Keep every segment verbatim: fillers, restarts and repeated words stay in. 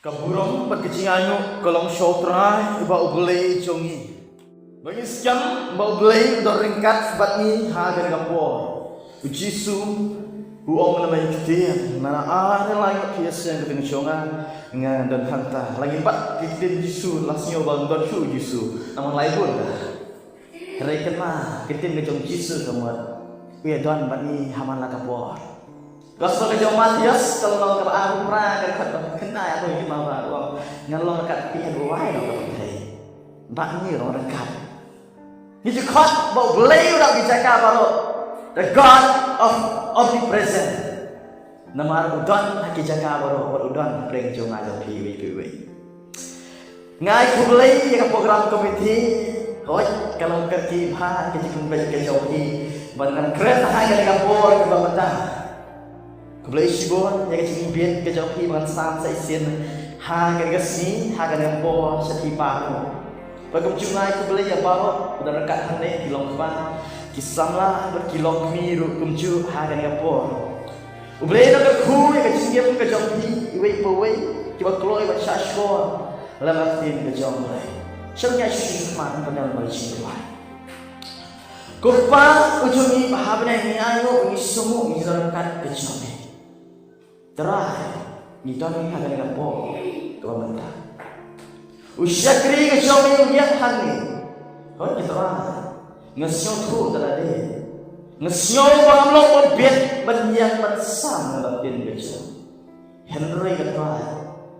Ka burom bad ka jingainguh ka long sha U Trai uba U Blei jong ngi. Ba ngi skhem ba U Blei u don ryngkat bad ngi ha kane ka por. U Jisu u ong na ka ktien, na ar la ngi phi ïaseng ka ktien jong nga, ngan don hangta. La ngi bat ka ktien Jisu, la sngew ba don shuh U Jisu. Namar lai bun ka. Hynrei kynmaw, ka ktien ka jong Jisu ka mut u ïa don bad ngi ha man la ka por. Gospel ka jong Mathaios ka lynnong kaba arphew phra, ka dkhot kaba khyndai hapoh ka jingma ba u ong, ngan long ryngkat phi ha kaba wai, long kaba kynthei. Bad ngi long ryngkat. Ngi ju khot ba U Blei u don ha ki jaka baroh. The God of omnipresent. Namar u don ha ki jaka baroh, bad u don hapdeng jong nga jong phi iwei pa iwei. Nga ai khublei ïa ka program committee, hooid, ka long kyrkieh bha ka jingpynbeit ka jong phi ban ngan kren ha kane ka por kaba mynta. Khublei shibun ïa ka jingpynbeit ka jong phi ban ngan sam sa shisien ha kane ka sngi, ha kane ka por sha phi baroh. Bad kumjuh nga ai khublei ïa baroh kiba don ryngkat hangne, ki longkmie, ki samla bad ki longkmie ruh kumjuh ha kane ka por. U Blei un kyrkhu ïa ka jingim ka jong phi iwei pa iwei, kiba kloi bad shah shkor lem bad ka ktien ka jong U Blei. Sha ngi ai shisha, sha phi, ban pynlong ka jingduwai. Ko Kpa u jong ngi ba ha bneng, ngi ainguh, ngi sngewnguh, ngi don ryngkat ka jong me. Trai, ngi don ha kane ka por kaba mynta. U shakri ka jong me u ïeng hangne. Hooid Trai, nga sngewthuh da lade. Nga sngew ba ngam long ba bit ban ïeng ban sam na ka ktien ka jong me. Hynrei ko Trai,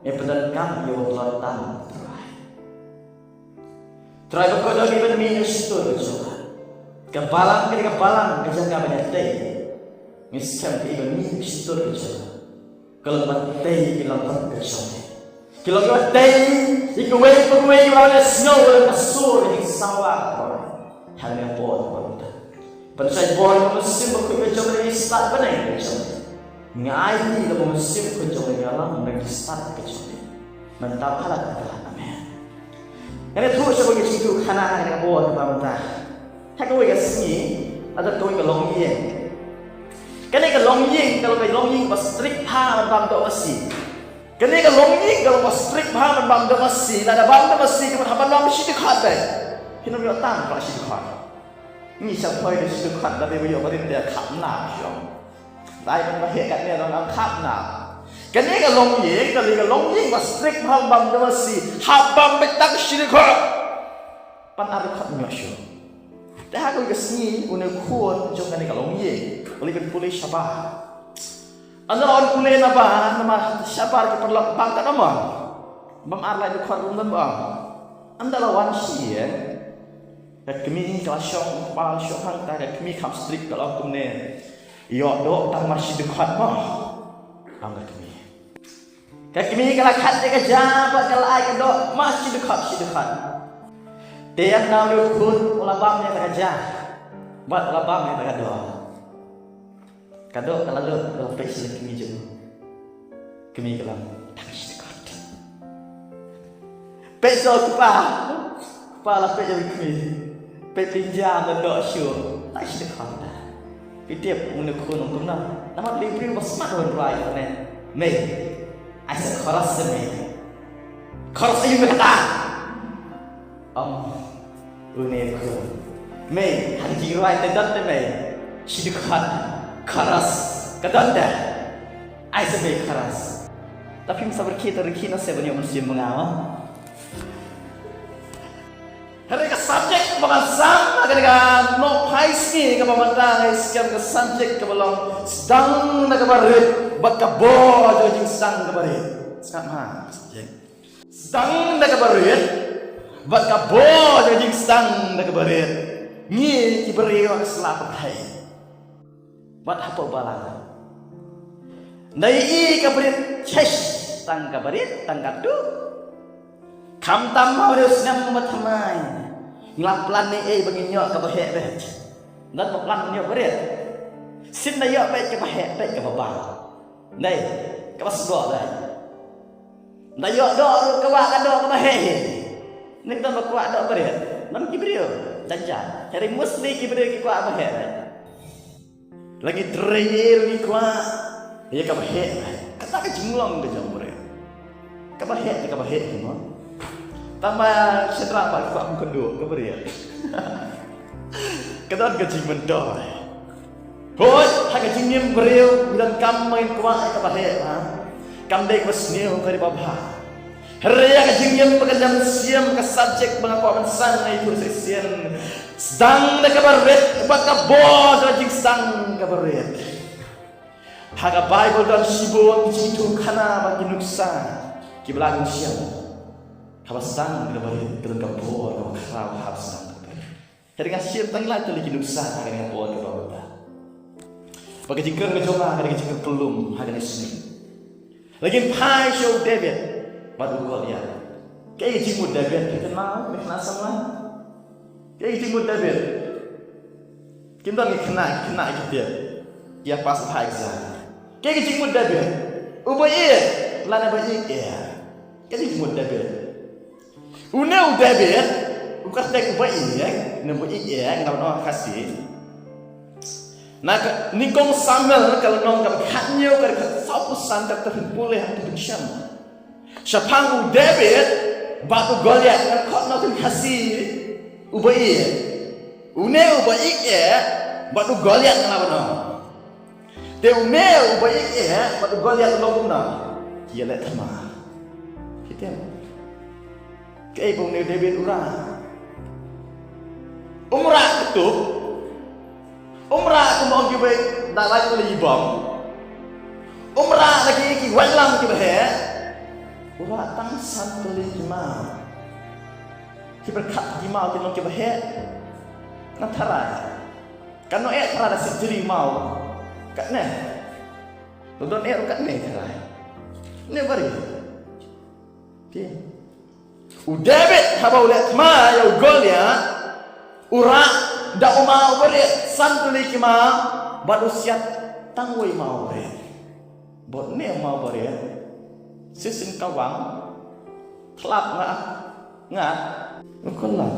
me pyndonkam ïa u ba tlot tam, Trai. Trai, ba koit ïa ka ban mih na ka shyntur ka jong nga. Ka balang, ka dei ka balang, ka jaka ban ïatei. Ngi skhem ka ban mih na ka shyntur ka jong nga ka long ban tei ïa ki longkmie ka jong me. Ki long kiba tei ïa kiwei pa kiwei ba la sngew lem ka sur ka jingsawa, Trai. Ha kane ka por kaba mynta. Pynshai bor ïa ka mynsiem bakhuid ka jong me, ïa ki stad bneng ka jong me. Nga aiti ïa ka mynsiem ka jong me, ïalam na ki stad ka jong me. Mynta bad ha la ka bynta. Amen. Ngan ïathuh sha kawei ka jingïathuhkhana ha kane ka por kaba mynta. Ha kawei ka sngi, la don kawei ka longïing. Kane ka longïing ka long ka longïing ba strict bha ban bam doh masi. Kane ka longïing ka long ba strict bha ban bam doh masi. Lada bam doh masi ka mut hap ban bam shi dkhot beit. Phin ym ïoh tang ba shi dkhot. Ngi sa poi da shi dkhot, lada ba ïoh barit te kham nap shuh. Dei ban ba heh katne dang kham nap. Kane ka longïing ka long ka longïing ba strict bha ban bam doh masi. Hap bam beit tang shi dkhot. Pynban ar dkhot ym ïoh shuh. Te ha kawei ka sngi une u khun jong kane ka longïing u leit ban pule shabar. Ynda la wan pule na bar, namar shabar ki paralok bam katno mo, bam ar lai dkhot ruh ym don ba ong. Ynda la wan sha ïing, ka kmie ka la shong, u kpa u la shong hangta, ka kmie kham strict, ka la ong kumne, ïoh doh tang mar shi dkhot mo, ong ka kmie. Ka kmie ka la khat ïa ka ja bad ka la ai ka doh mar shi dkhot, shi dkhot. Te ynda une u khun u la bam ïa ka ja bad u la bam ïa ka doh. Ka doh ka la lut, ka la peit sha la kmie jong u. Kmie ka la ong, tang shi dkhot. Peit sha u kpa. Kpa la peit ïa u kmie. Peit pynjah, ym don doh shuh. Tang shi dkhot. Phi tip une u khun u ong kumno? Namar u dei u briew ba smat ban rwai, u ong, mei, ai sa chorus sa mei. Chorus aïu me kata? Ong une u khun, mei, ha ka jingrwai te don te mei, shi dkhot, chorus ka don te. Ai sa mei chorus. Lada phim sngewbha rkhie, to rkhie noh seh ban ïoh mynsiem ma nga mo. Hynrei ka subject ba ngan sam ha kane ka nohphai sngi kaba mynta, ngi skhem ka subject kaba long sdang da kaba rit bad ka bor jong ka jingsdang kaba rit. Sngap ha ka subject. Sdang da kaba rit bad ka bor jong ka jingsdang da kaba rit. Ngi ki briew ha ka sla pyrthei bad hapoh balang, ngi ïohi ka barit, chesh, tang ka barit, tang katu. Khamtam ha une u snem ba thymmai ngi la plan ei ei ba ngin ïoh kaba heh beit. Ym don ba plan ban ïoh barit. Shisien da ïoh beit kaba heh beit, kaba bang. Dei kaba sdang dei. Da ïoh doh ruh ka kwah ka doh kaba heh hi. Ym don ba kwah doh barit. Ym don ki briew, jan jan. Hynrei mostly ki briew ki kwah ba heh beit. La ngi trei ruh ngi kwah ïa kaba heh beit. Kata ka jinglong ka jong u briew. Kaba heh, kaba heh, mo. Tang ba shynrang ba ka kwah kynduh, kaba riat. Ka don ka jingmyntoi. Hooid, ha ka jingim briew, ngi donkam ban kwah ïa kaba heh, ha. Kam dei kaba sniew, ka dei ba bha. Hynrei ïa ka jingim ba ka jam siem, ka subject ba nga kwah ban sang ïa ïa u session. Sdang da kaba rit, bad ka bor ka jingsdang kaba rit. Ha ka Baibl don shibun ki jingïathuhkhana bad ki nuksa kiba la ngi shem. Haba sdang kaba rit ka don ka bor kaba khraw haba sdang kaba rit. Hynrei nga shem tang lai tylli ki nuksa ha kane ka por kaba mynta. Bad ka jingkren ka jong nga ka dei ka jingkren kyllum ha kane ka sngi. La ngin phai sha u David bad u Goliath. Kaei ka jingmut David, phi kynmaw, phi kynmaw samla? Kaei ka jingmut David? Kim don ki khynnah, ki khynnah ki tip. Ïa pass high exam. Kaei ka jingmut David? Uba ïeit lane ba ïeit ïa? Kaei ka jingmut David? Une u David, u kyrteng uba ïeit, ne uba ïeit ïa, nga ban ong ha Khasi. Na ka nyngkong Samuel ka lynnong kaba khathynñiew ka dkhot sawphew san, ka phin pule hangto phin shem. Shaphang u David bad u Goliath, nga khot noh ha Khasi uba ïeit. Une uba ïeit ïa bad u Goliath nga la ban ong. Te une uba ïeit ïa bad u Goliath u long kumno? Ki ïaleh thymmai. Ki tem. Kaei ba une u David u rah? Um rah katup. Um rah kumba ong kiwei, da lai tylli ki bom. Um rah da ki, ki waitlam kiba heh. U rah tang san tylli ki maw. Ki pyrkhat ki maw ki long kiba heh. Nga tharai. Katno eh tharai da sitri maw. Katne. Don eh ruh katne tharai. Ne bari. Te u David haba u leh thymmai ïa u Goliath, u rah da u maw uba rit, san tylli ki maw, bad u siat tang uwei u maw uba rit. Bad une u maw uba rit, shisien ka wang, tlap nga, nga, u khlap.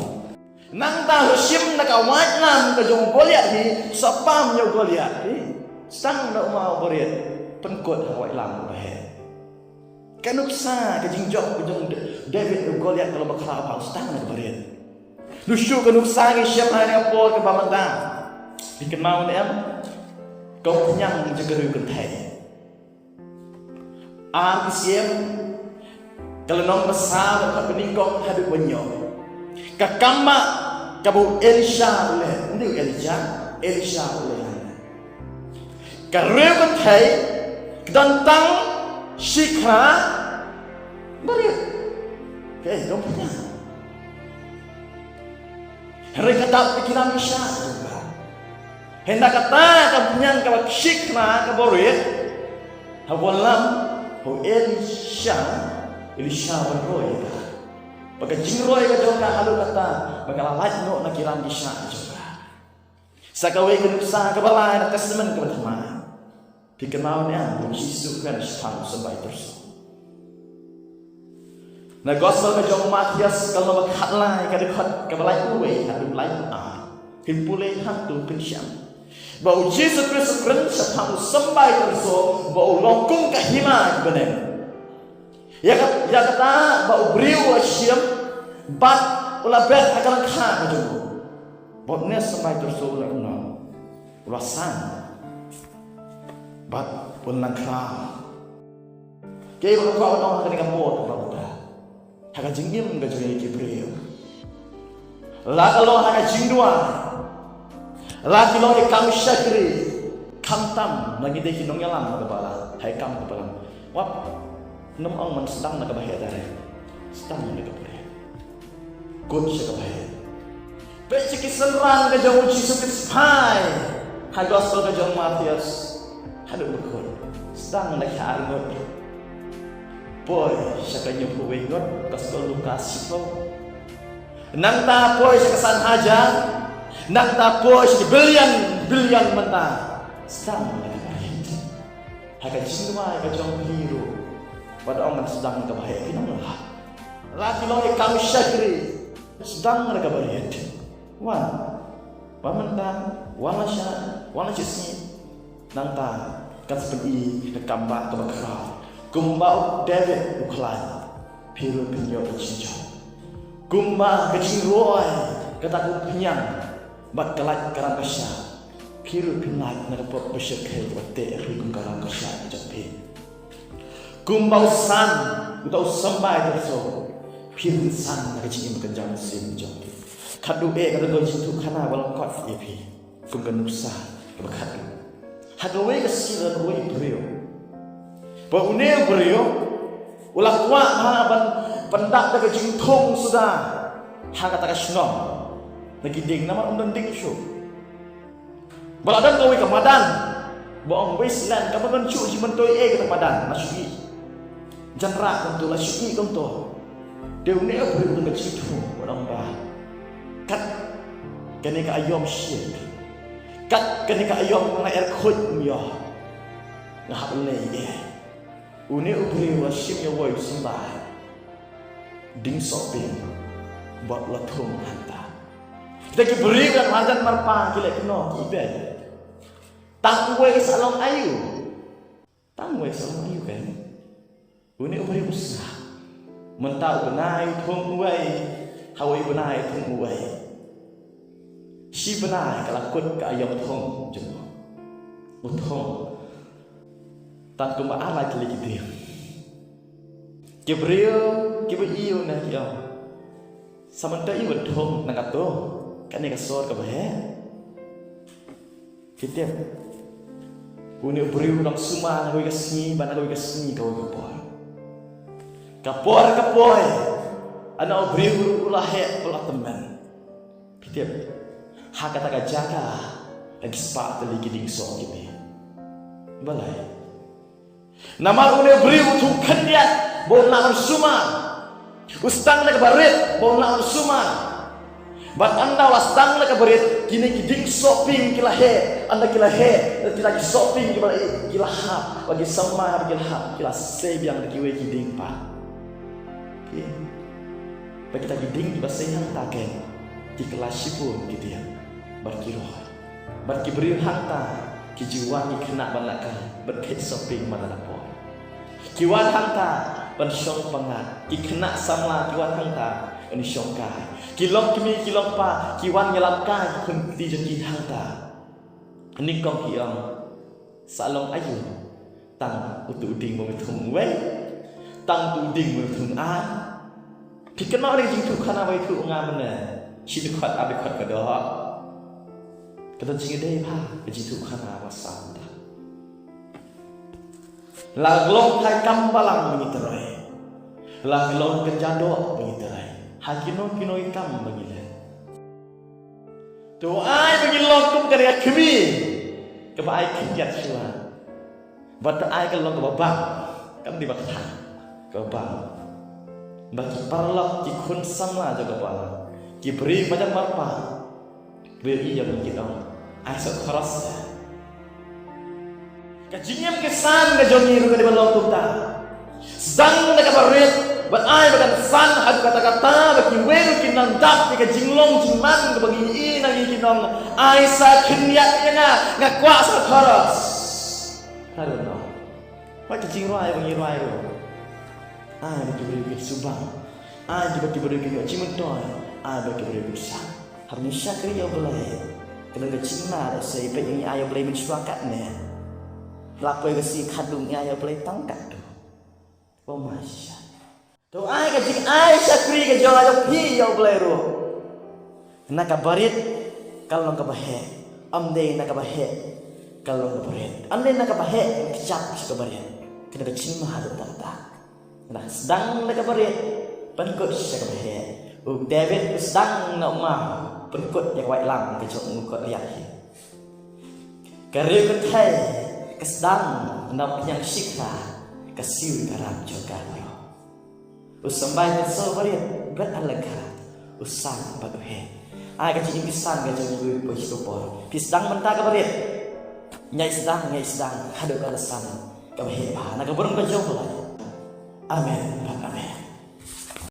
Nangta u shim na ka waitlam ka jong u Goliath hi, sa pam ïa u Goliath hi. Sdang da u maw uba rit, pynkut ha ka waitlam uba heh. Ka nuksa, ka jingjop ka jong David u Goliath ka long ba khraw, ba sdang na kaba rit. Dushu ka nuksa ngi shem ha kane ka por kaba mynta. Phi kynmaw ne em? Ka umphniang jong ka riew kynthei. Ar Syiem ka lynnong ba saw, ka dkhot ba nyngkong haduh ba hynñiew. Ka kam ba kaba u Elisha u leh, ym dei u Elijah, Elisha u leh. Ka riew kynthei ka don tang shi khynnah barit. Hynrei ka dap ïa ki ram ki shah jong ka. Hynda kata ka umphniang kaba shi khynnah kaba rit, haba wan lam ha u Elisha, Elisha u wan roi ïa ka. Bad ka jingroi ka jong ka haduh katta ba ka la lait noh na ki ram ki shah jong ka. Sa kawei ka nuksa kaba lai na Testament kaba Thymmai. Phi kynmaw ne em, u Jisu u kren shaphang u symbai tyrso. Na Gospel ka jong u Mathaios ka lynnong ba khatlai, ka dkhot kaba laiphew wei haduh laiphew ar. Phin pule hangto phin shem ba u Jisu Khrist u kren shaphang u symbai tyrso ba u long kum ka hima bneng. Ïa ka, ïa kata ba u briew u la shim bad u la bet ha ka lyngkha ka jong u. Bad une u symbai tyrso u la kumno? U la san bad u la nang khraw. Kaei ba nga kwah ban ong ha kane ka por kaba mynta, ha ka jingim ka jong ngi ki briew, la ka long ha ka jingduwai, la ki long ki kam shakri, khamtam ba ngi dei ki nongïalam na ka balang, ha ki kam ka balang. Wat nym ong ban sdang na kaba heh direct. Sdang na kaba heh. Kut sha kaba heh. Peit sha ki synran ka jong u Jisu Khrist phai ha Gospel ka jong u Mathaios. Haduh ba kut. Sdang na ki arngut. Poi sha ka hynñiewphew wei ngut, Gospel Lukas shiphew. Nangta poi sha ka san hajar. Nangta poi sha ki billion, billion mynta. Sdang na kaba heh. Ha ka jingduwai ka jong phi ruh, wat ong ban sdang kaba heh, phi nang lah. La ki long ki kam shakri, sdang na kaba heh. Wan, wan mynta, wan la shad, wan la shisngi. Nangta kan sa pyni ka kam bah kaba khraw, kumba u David u khlaiñ. Phi ruh phin ïoh ka jingjop. Kumba ka jingroi kata ka umphniang bad ka lait ka ram ka shah, phi ruh phin lait na ka pop ba shyrkhei kaba teh ïa phi kum ka ram ka shah ka jong phi. Kumba u san, uta u symbai ka so, phi ruh phin san na ka jingim ka jong u sien jong phi. Khatduh eh kata ka jingthoh khana ba long kot ïa phi kum ka nuksa kaba khatduh. Ha kawei ka sngi la don uwei u briew. Ba une u briew u la kwah ha ban pyndap da ka jingthung suda ha kata ka shnong na ki dieng, namar um don dieng shuh. Ba la don kawei ka madan ba ong wasteland, kaba kan shu jingmyntoi ei kata ka madan, la shu ïeh. Janrah kumto, la shu ïeh kumto. Te une u briew u don ka jingthung, u ong ba kat kane ka aïom shit, kat kane ka aïom nga er khuid, ym ïoh, nga hap leh ei. Une u briew u la shim ïa uwei u symbai, dieng sohpieng, bad u la thung hangta. Te ki briew lem hajan marpa ki leh kumno, ki ibeiñ. Tang uwei sa long aïu? Tang uwei sa long aïu, kan? Une u briew u sngap. Mynta u bnai u thung uwei, ha uwei u bnai u thung uwei. Shi bnai ka la kut ka aïom thung jong u. U thung tang kumba ar lai tylli ki dieng. Ki briew kiba ïohi na ki ong, sa mynta i wan thung na kato, kane ka sor kaba heh. Phi tip, une u briew u dang sumar na kawei ka sngi bad na kawei ka sngi, kawei ka por. Ka por ka poi, une u briew u la heh, u la tymmen. Phi tip, ha kata ka jaka la ki spah tylli ki dieng soh ki mih. Balei? Namar une u briew u thung khyndiat ba un lah ban sumar. U sdang da kaba rit ba un lah ban sumar. Bad ynda u la sdang da kaba rit, kine ki dieng sohpieng ki la heh, ynda ki la heh, kita ki sohpieng kiba la ïeh ki la hap, bad ki symbai ba ki la hap ki la sei biang da kiwei ki dieng pat. Ki, bad kita ki dieng kiba sei hangta, kan, ki kylla shibun ki dieng bad ki roi. Bad ki briew hangta ki ju wan, ki khynnah ban lehkai bad kheit sohpieng man la ka por. Ki wan hangta ban shong pyngngad, ki khynnah samla ki wan hangta ban shong kai. Ki longkmie ki longkpa ki wan ïalam kai ki khun kti jong ki hangta. Nyngkong ki ong, sa long aïu tang utu u dieng ba me thung uwei, tang utu u dieng ba me thung ar? Phi kynmaw ïa ka jingthoh khana ba ïathuh nga mynne, shi dkhot ar dkhot ka doh. Ka don jingïadei bha ka jingthoh khana ba saw mynta. La ka long thaiñ kam balang ba ngi trei, la ka long kynja doh ba ngi trei, ha kino kino ki kam ba ngi leh. To ai ba ngi long kum kane ka kmie kaba ai khyndiat shuwa. Bad to ai ka long kaba bang, kam dei ba kthang, kaba bang. Ba ki paralok, ki khun samla jong ka balang, ki briew marjan marpa, briew ïa ngi ki ong, ai soh khros ïa. Ka jingim ka san ka jong ngi ruh ka dei ban long kumta. Sdang da kaba rit bad ai ba kan san haduh katta katta ba kiwei ruh kin nang dap ïa ka jinglong jingman kaba ngi ïohi na ngi, kin ong, ai sa khyndiat ïa nga, nga kwah sa khros. Haduh no. Wat ka jingrwai ba ngi rwai ruh, ai ba ki briew kin shu bang. Ai ba ki briew kin ïoh jingmyntoi. Ai ba ki briew kin san. Haba ngi shakri ïa U Blei, ka don ka jingmyntoi, sa ïa peit ngi ai ïa U Blei mynshuwa katne. La poi ka sngi khatduh ngi ai ïa U Blei tang katto. Ba ma shisha. To ai ka jingai shakri ka jong nga jong phi ïa U Blei ruh, na kaba rit ka long kaba heh. Ym dei na kaba heh ka long kaba rit. Ym dei na kaba heh ka jop sha kaba rit. Ka don ka jingmyntoi haduh tam tam. Nga sdang da kaba rit, pynkut sha kaba heh. U David u sdang na u maw, pynkut ïa ka waitlam ka jong u Goliath hi. Ka riew kynthei ka sdang na u pynïang shikha, ka siew ka ram jong ka baroh. U symbai u symbai ba rit, bad ha lyngkha u san bad u heh. Ai ka jingim ki san ka jong ngi, phi sngewbha, phi sdang mynta kaba rit. Ngi sdang, ngi sdang haduh kaba san, kaba heh bha na ka burom ka jong U Blei. Amen.